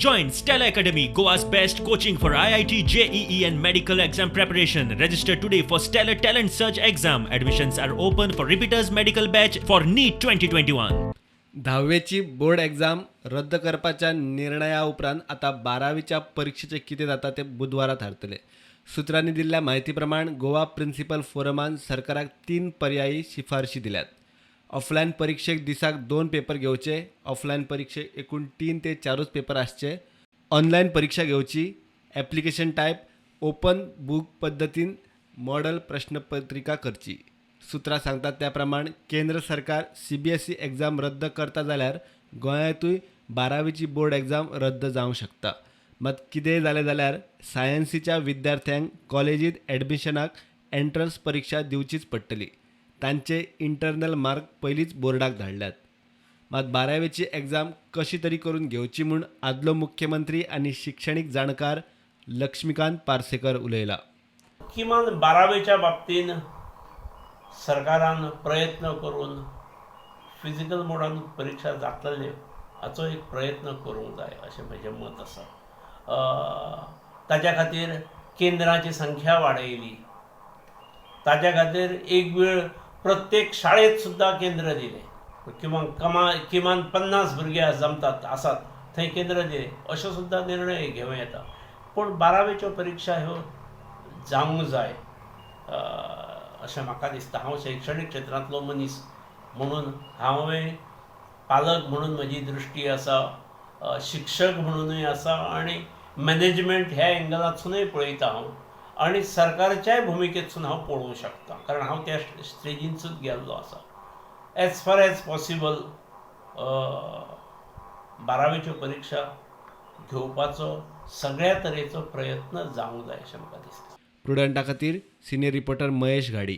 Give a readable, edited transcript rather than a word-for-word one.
Join Stellar Academy, Goa's best coaching for IIT, JEE, and medical exam preparation. Register today for Stellar Talent Search exam. Admissions are open for repeaters medical batch for NEET 2021. धावेची board exam रद्द करपाच्या निर्णया उपरांत आतां बारावीच्या परिक्षेचें कितें जाता तें बुधवारा थारतलें. सुत्रांनी दिल्ल्या म्हायती प्रमाण गोवा प्रिन्सिपल फोरमान सरकाराक तीन पर्यायी शिफारशी दिल्यात. ऑफलायन परिक्षेक दिसाक दोन पेपर घेवचे, ऑफलायन परिक्षेक एकूण तीन ते चारूच पेपर आसचे, ऑनलायन परिक्षा घेवची, एप्लिकेशन टायप ओपन बूक पद्दतीन मॉडल प्रश्नपत्रिका करची. सुत्रां सांगतात त्या प्रमाण केंद्र सरकार सीबीएसई एग्जाम रद्द करता जाल्यार गोंयांतूय बारावीची बोर्ड एग्जाम रद्द जावंक शकता. मात कितेंय जालें जाल्यार सायन्सीच्या विद्यार्थ्यांक कॉलेजींत एडमिशनाक एन्ट्रन्स परिक्षा दिवचीच पडटली. तांचे इंटरनल मार्क पयलींच बोर्डाक धाडल्यात. मात बारावेची एग्जाम कशी तरी करून घेवची म्हूण आदलो मुख्यमंत्री आनी शिक्षणीक जाणकार लक्ष्मीकांत पार्सेकर उलयला. किमान बारावेच्या बाबतीन सरकारान प्रयत्न करून फिजिकल मोडान परिक्षा जातल्यो हाचो एक प्रयत्न करूंक जाय अशें म्हजें मत आसा. ताच्या खातीर केंद्रांची संख्या वाडयली, ताच्या खातीर एक वेळ प्रत्येक शाळेंत सुद्दां केंद्र दिलें किंवा किमान 50 भुरगे जमतात आसात थंय केंद्र दिलें, अशें सुद्दां निर्णय घेवं येता. पूण बारावेच्यो परिक्षा ह्यो जावंक जाय अशें म्हाका दिसता. हांव शैक्षणीक क्षेत्रांतलो मनीस म्हणून, हांवें पालक म्हणून म्हजी दृश्टी आसा, शिक्षक म्हणुनूय आसा आनी मॅनेजमेंट ह्या एंगलांतसुनूय पळयता हांव आनी सरकारच्याय भुमिकेंतसून हांव पळोवंक शकता, कारण हांव त्या स्टेजीनसूच गेल्लो आसा. एज फार एज पॉसिबल बारावेच्यो परिक्षा घेवपाचो सगळ्या तरेचो प्रयत्न जावंक जाय अशें म्हाका दिसता. प्रुडंटा खातीर सिनियर रिपोर्टर महेश घाडी.